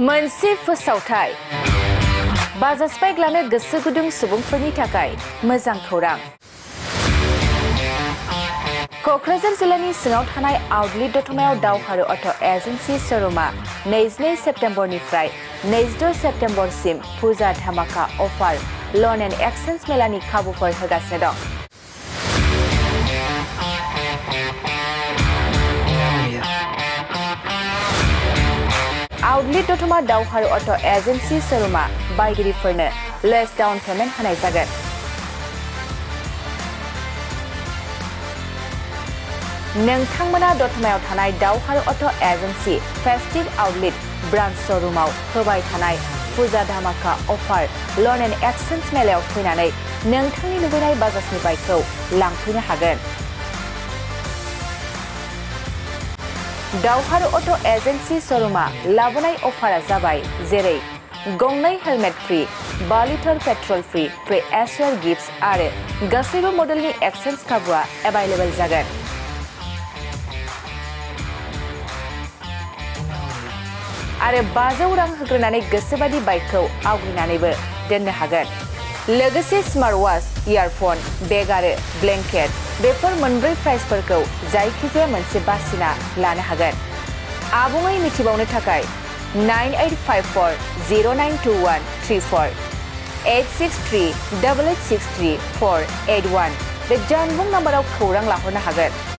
मोनसे फोसावथाय बाजाज बाइक लानो गोसो गुदुं सुबुंफोरनि थाखाय मोजां खौरां। क'क्राझार जिल्लानि सिङाव थानाय आउटलेट दतमायाव दावहारु अट' एजेन्सि श'रुमा 22 सेप्तेम्बरनिफ्राय 26 सेप्तेम्बरसिम फुजा धामाका अफार ल'न एन्ड एक्सचेन्ज मेलानि खाबुफोर होगासिनो दं। आउटलेट दतमा दावहारु अट' एजेन्सि श'रुमा बायगिरिफोरनो लेस डाउन पेमेन्ट होनाय जागोन। नोंथांमोना दतमायाव थानाय Dawharu auto' agency festive outlet branch श'रुमाव होबाय थानाय फुजा धामाका अफार ल'न एन्ड एक्सचेन्ज मेलायाव फैनानै नोंथांनि लुबैनाय बाजाजनि बाइकखौ लांफैनो हागोन। दावहारु अट' एजेन्सि श'रुमा लाबोनाय अफारा जाबाय जेरै गंनै helmet free, 5 litre petrol free, free एसवेर गिफ्ट्स आरो गासैबो मडेलनि एक्सचेन्ज खाबुआ एभाइलेबल जागोन। आरो 500 रां होग्रोनानै गोसोबादि बाइकखौ आवग्रिनानैबो दोननो हागोन। लोगोसे स्मार्ट वाच, इयारफन, बेग आरो ब्लेंकेट बेफोर मोनब्रै प्राइसफोरखौ जायखिजाया मोनसे बासिना लानो हागोन। आबुङै मिथिबावनो थाखाय 9854 092134 863 8863 481 बे जानबुं नाम्बाराव खौरां लाहरनो हागोन।